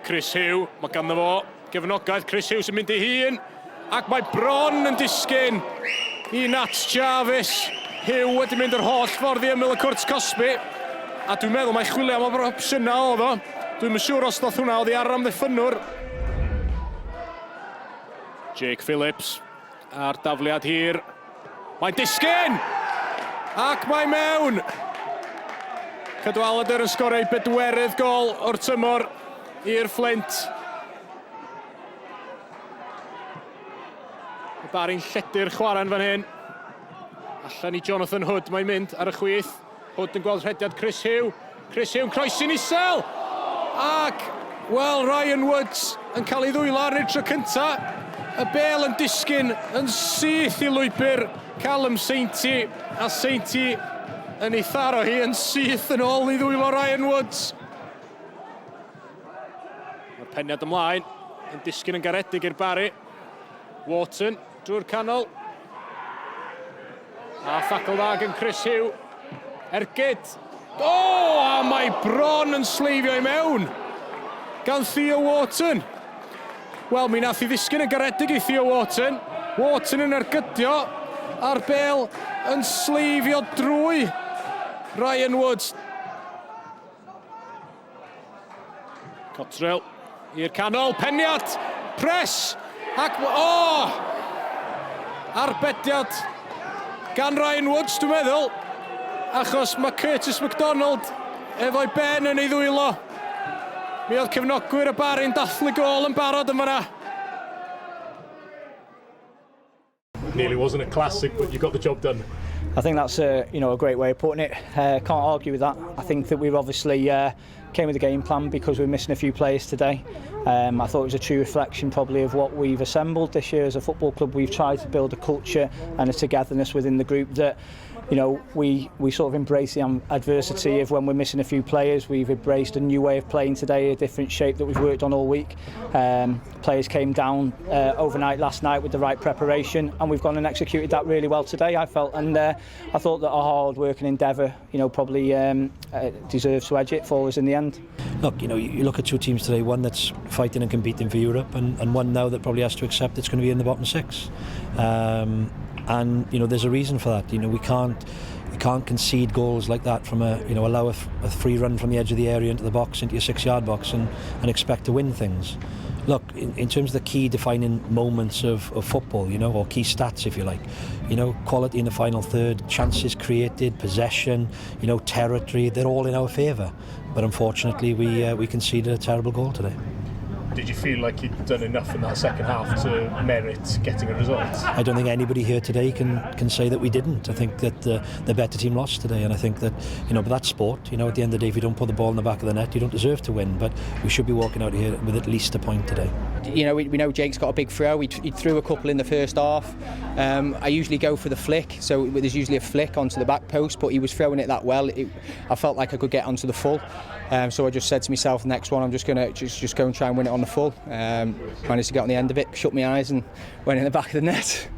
Chris Hugh, mae ganddo fo gefnogaeth. Chris Hugh sy'n mynd i hun, ac mae bron yn disgyn i Nat Jarvis. Hugh wedi mynd yr holl ffordd i ymyl y cwrt cosbi, a dwi'n meddwl mai chwilio am yr opsiynau oedd o. Dwi'm yn siŵr os ddoth hwnna oddi ar yr amddiffynnwr. Jake Phillips a'r dafliad hir. Mae'n disgyn! Ac mae mewn! Cadwaladr yn sgorio ei bedwerydd gol o'r tymor i'r Fflint. Y Barri'n lledu'r chwarae'n fan hyn. Allan i Jonathan Hood, mae'n mynd ar y chwith. Hood yn gweld rhediad Chris Hugh. Chris Hugh'n croesi'n isel! Ac, wel, Ryan Woods yn cael ei ddwylo arni'r tro cynta. Y bel yn disgyn yn syth i lwybr Callum Sainty, a Sainty yn ei tharo hi yn syth yn ôl i ddwylo Ryan Woods. Mae'r peniad ymlaen yn disgyn yn garedig i'r Barry. Wharton drwy'r canol. A thacl dda gan Chris Hugh. Ergyd. O, oh, a mae bron yn sleifio i mewn gan Theo Wharton. Wel, mi nath i ddisgyn yn garedig i Theo Wharton. Wharton yn ergydio a'r bel yn sleifio drwy Ryan Woods. Cottrell i'r canol, peniad, pres, ac, o! Oh! Arbediad gan Ryan Woods, dwi'n meddwl, achos mae Curtis McDonald efo'i ben yn ei ddwylo. Mi oedd cefnogwyr y Barri'n dathlu gôl yn barod yn fanna. Nearly wasn't a classic, but you got the job done. I think that's a you know a great way of putting it. Can't argue with that. I think that we've obviously came with a game plan because we're missing a few players today. I thought it was a true reflection probably of what we've assembled this year as a football club. We've tried to build a culture and a togetherness within the group that you know, we, we sort of embrace the adversity of when we're missing a few players. We've embraced a new way of playing today, a different shape that we've worked on all week. Players came down overnight last night with the right preparation, and we've gone and executed that really well today, I felt. And I thought that our hard work and endeavour, you know, probably deserves to edge it for us in the end. Look, you know, you look at two teams today, one that's fighting and competing for Europe, and one now that probably has to accept it's going to be in the bottom six. And you know, there's a reason for that. You know, we can't concede goals like that from a, you know, allow a free run from the edge of the area into the box, into your 6-yard box, and expect to win things. Look, in terms of the key defining moments of football, you know, or key stats, if you like, you know, quality in the final third, chances created, possession, you know, territory, they're all in our favour. But unfortunately, we conceded a terrible goal today. Did you feel like you'd done enough in that second half to merit getting a result? I don't think anybody here today can say that we didn't. I think that the better team lost today, and I think that, you know, but that's sport. You know, at the end of the day, if you don't put the ball in the back of the net, you don't deserve to win. But we should be walking out here with at least a point today. You know, we know Jake's got a big throw. He threw a couple in the first half. I usually go for the flick, so there's usually a flick onto the back post, but he was throwing it that well. I felt like I could get onto the full. So I just said to myself, next one, I'm just going to just go and try and win it on the full. Managed to get on the end of it, shut my eyes and went in the back of the net.